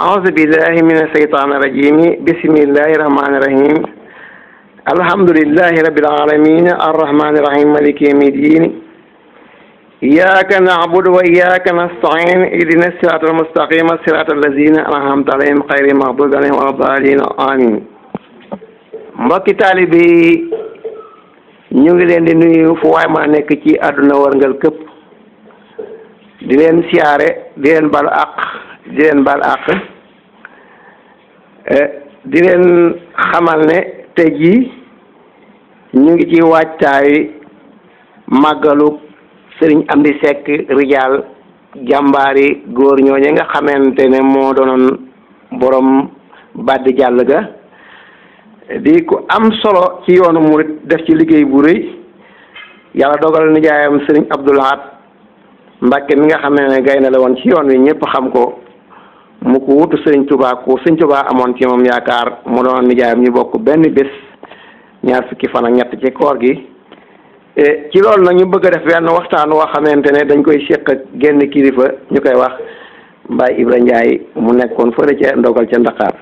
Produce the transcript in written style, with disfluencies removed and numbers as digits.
أعوذ بالله من الشيطان الرجيم بسم الله الرحمن الرحيم الحمد لله رب العالمين الرحمن الرحيم مالك يوم الدين إياك نعبد وإياك نستعين اهدنا الصراط المستقيم صراط الذين أنعمت عليهم غير المغضوب عليهم ولا الضالين آمين. mbokki taalibe yi ñu ngi leen di nuyu fu waay ma nekk ci àdduna wërngal këpp di leen siyaare di leen bal àq di leen xamal ne tey jii ñu ngi ci waajtaay màggalu sëriñ Amdi Seck Rijaal jàmbaari góor ñooñu nga xamante ne moo doonoon borom baddi jàll ga di ko am solo ci yoonu murit def ci liggéey bu rëy yàlla dogal nijaayam sëriñ Abdou Lahad Mbàkke mi nga xam ne gaynde la woon ci yoon wi ñëpp xam ko mu ko wutu sëriñ Tuubaa ku sëriñ Tuubaa amoon ci moom yaakaar mu doon nijaayam ñu bokk benn bés ñaar fukki fan ak ñett ci koor gi ci loolu nag ñu bëgg a def benn waxtaan woo xamante ne dañ koy séq ak genn kilifa ñu koy wax Baay Ibra Njaay mu nekkoon fële ca ndogal ca Ndakaar